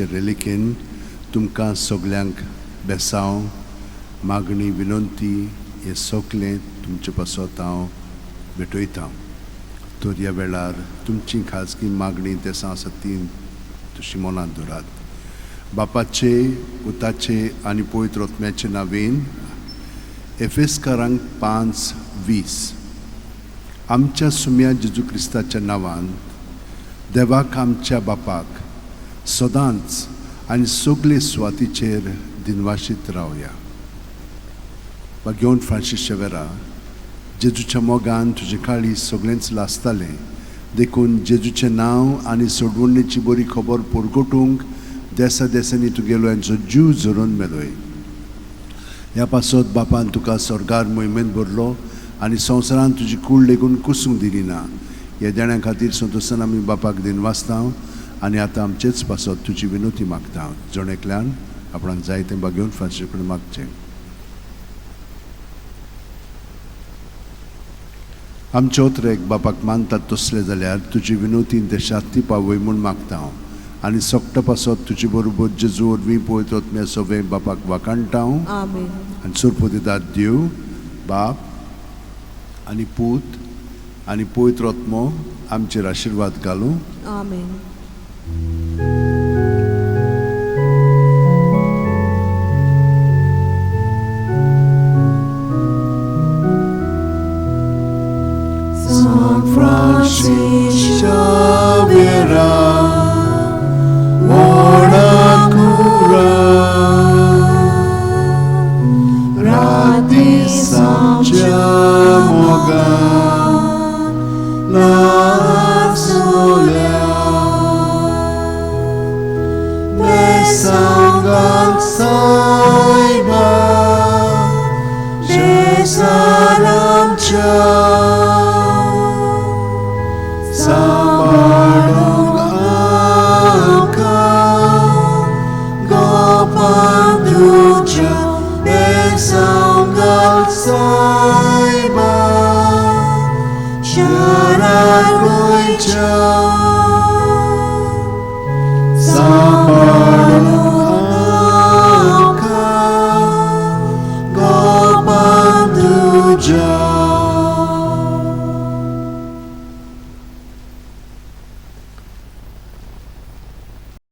रेलिकेन तुमकां सगल्यांक बेसांव, मागणी, विनंती हें सगलें तुमचे पासत हांव भेटयतां. तर ह्या वेळार तुमची खाजगी मागणी देसां आसा ती तशी मनांत दवरात. बापाचे, पुताचे आनी पवित्र आत्म्याचे नांवेन एफेस्कारांक 5:20. आमच्या सुम्या जेजू क्रिस्ताच्या नांवान देवाक आमच्या बापाक सदांच आनी सगळे सुवातीचेर दिनवाशीत रावया. बागेवन फ्रांसीस शेवेरा, जेजूच्या मोगान तुजें काळीज सगळेंच लासतालें, देखून जेजूचें नांव आनी सोडवणेची बरी खबर परगटूंक देसा देसांनी तुगेलो यांचो जीव झरोवन मेलोय. ह्या पासत बापान तुका स्वर्गार मोहिमेंत भरलो आनी संवसारान तुजी कूड लेगून कुसूंक दिली ना. ह्या देण्या खातीर संतोशान आमी बापाक दिनवासता आनी आतां आमचेच पासत तुजी विनवती मागता. जण एकल्यान आपणाक जाय तें बागेवन फ्रांसीस कडेन मागचें. आमचे ओतरेक बापाक मानतात तसले जाल्यार तुजी विनवतीन ते शांती पावय म्हूण मागता हांव आनी सोकटा पासत तुजे बरोबर जेजू वरवीं पवित्र आत्म्या सगळें बापाक वाखाणटा हांव. आनी सुरपतिदाद देव बाप आनी पूत आनी पवित्र आत्मो आमचेर आशिर्वाद घालूं. आमेन. San Francis Xavier, ora cura, rati samchamoga, la solea, besangang saiba, jesalam cha. Samarung angka Gopanduja Besanggal Saiba Sharagoicha Sam